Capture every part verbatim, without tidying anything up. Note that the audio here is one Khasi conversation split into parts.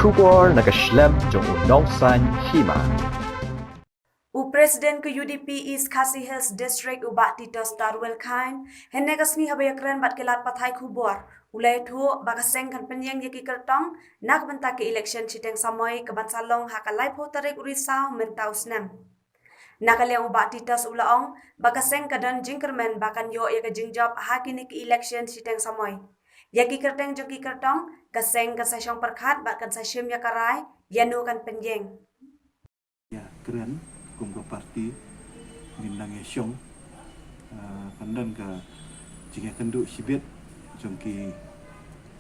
Khubor na ka shlem jong u nongsan hima. U President ka U D P East Khasi Hills District u Bah Titus Tarwel Chyne, hynne ka sngi haba ïakren bad ki lad pathai khubor, u la ïathuh ba ka seng kan pynïeng ïa ki kyrtong na ka bynta ka election shiteng samoi kaban sa long ha ka laiphew tarik u Risaw mynta u snem. Na ka liang u Bah Titus u la ong ba ka seng ka don jingkyrmen ba kan ïoh ïa ka jingjop ha kine ki election shiteng samoi. Ïa ki kyrteng jong ki kyrtong, ka seng kan sa shong pyrkhat bad kan sa shim ïa ka rai ïa no kan pynïeng. Ïa kren kum ka party ngin nang ïa shong, ah, kan don ka jingïakynduh shibit jong ki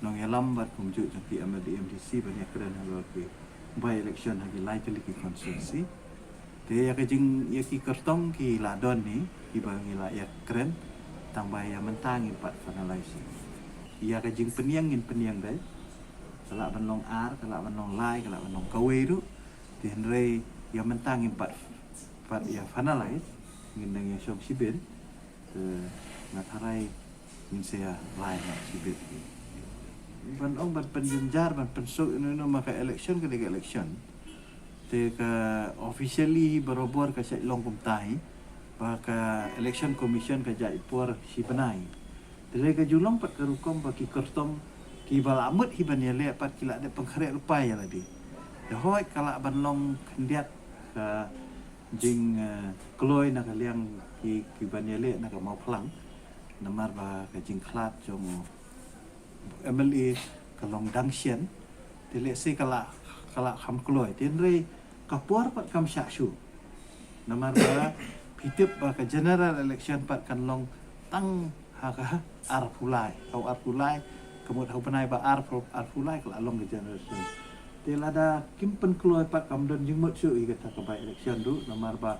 nongïalam bad kumjuh jong ki M L A M D C ban ïakren halor ki by election ha ki lai tylli ki constituency. Te ïa ka jing, ïa ki kyrtong ki la don hi kiba ngi la ïakren, tang ba ïa mynta ngim pat finalize hi. Ïa ka jingpynïeng ngin pynïeng dei, ka lah ban long ar, ka lah ban long lai, ka lah ban long kawei ruh. Te hynrei ïa mynta ngim pat, pat ïa finalize, ngin dang ïa shong shibit. Te nga tharai ngin sa ïa rai noh shibit. Ban ong ban pynjynjar, ban pynsuk ino ino, ma ka election ka dei ka election. Te ka officially barabor ka shait long kumta hi, ba ka Election Commission ka jah i por shi bnai. Te dei ka ju long pat ka rukom ba ki kyrtong kiba la mut hi ban ïaleh pat ki la dep pynkhreh lypa ïa lade. Te hooid ka lah ban long khyndiat ka jing, eh, kloi na ka liang ki, ki ban ïaleh na ka Mawphlang. Namar ba ka jingkhlad jong u M L A ka long dang shen. Te lehse ka lah, ka lah kham kloi. Te hynrei ka por pat kam shah shuh. Namar ba phi tip ba ka general election pat kan long tang ha ka arphew lai. Ha u arphew lai, ka mut ha u bnai ba arphew, arphew lai ka la long ka general election. Te lada kim pynkloi pat kam don jingmut shuh ïa kata ka by election ruh, namar ba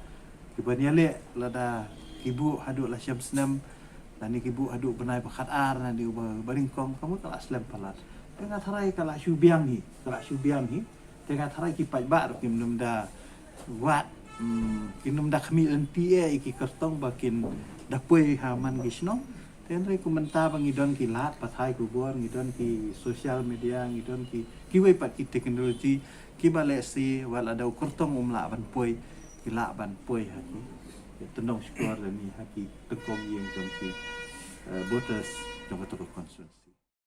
ki ban ïaleh lada ki buh haduh la shem snem, lane ki buh haduh bnai ba khatar, lane uba, ba nyngkong, ka mut ka la slem palat. Te nga tharai ka la shu biang hi, ka la shu biang hi. Te nga tharai ki paidbah ruh kim nym da wad, mm, kim nym da khmih lynti eh ïa ki kyrtong ba kin da poi ha man ki shnong. Te hynrei kumta ba ngi don ki lad pathai khubor, ngi don ki social media, ngi don ki, kiwei pat ki technology, kiba lehse wat lada u kyrtong um lah ban poi, ki lah ban poi ha ki, ki tyndong shkor lane ha ki tyngkong ïing jong ki, eh, voters jong kato ka constituency.